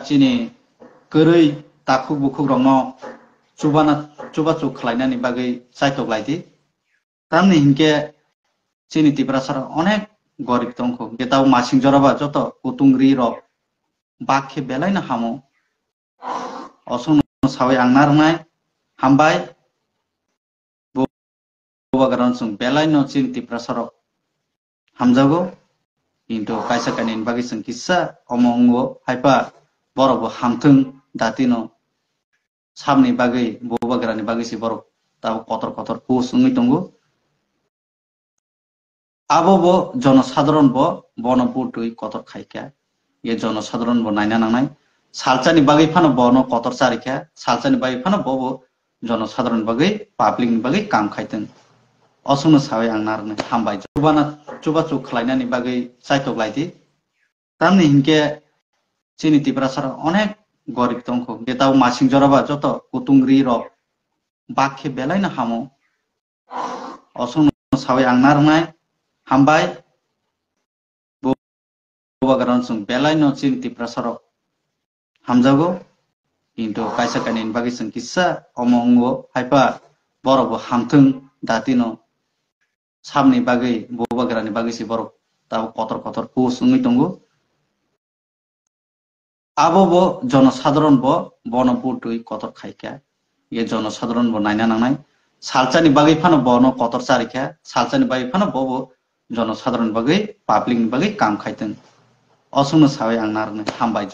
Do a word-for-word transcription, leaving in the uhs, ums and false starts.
chini kwrwi takhuk bukhuk rokno chubana, chubachu khlainani bagwi chaitok lai di. Tamni hinkhe chini Tiprasa rok onek gorib tongkho. Hinkhe tabuk masing jora ba joto kutung ri rok bak khe belai no hamo. Osongno sawi ang narwngnai. Hambai. Bo-, Bubagra no chwng belai no chini Tiprasa rok hamjago. Kintu kaisa kainwi ni bagwi chwng kisa omo wngo, haipa borok bo hamthwng datino samni bagwi, Bubagra ni bagwi se borok tabuk kotor kotor post wngwi tongo. Abo bo jonosadharon bo bono butwi kotor khaikha. Ye jonosadharon bo naina nangnai. Salsani bagwi phano bono kotor charikha. Salsani bagwi phano bo bo jonosadharon bagwi, public ni bagwi kam khaitwng. Osongno sawi ang narwknai. Hambai. Chubana, chubachu khlainani bagwi chaitok lai di. Tamni hinkhe chini Tiprasa rok onek gorib tongkho. Hinkhe tabuk masing jora ba joto kutung ri rok bak khe belai no hamo. Osongno sawi ang narwngnai. Hambai. Bo-, Bubagra no chwng belai no chini Tiprasa rok hamjago. Kintu kaisa kainwi ni bagwi chwng kisa omo wngo, haipa borok bo hamthwng datino samni bagwi, Bubagra ni bagwi se borok tabuk kotor kotor post wngwi tongo. Abo bo jonosadharon bo bono butwi kotor khaikha. Ye jonosadharon bo naina nangnai. Salsani bagwi phano bono kotor charikha. Salsani bagwi phano bo bo jonosadharon bagwi, public ni bagwi kam khaitwng. Osongno sawi ang narwknai. Hambai.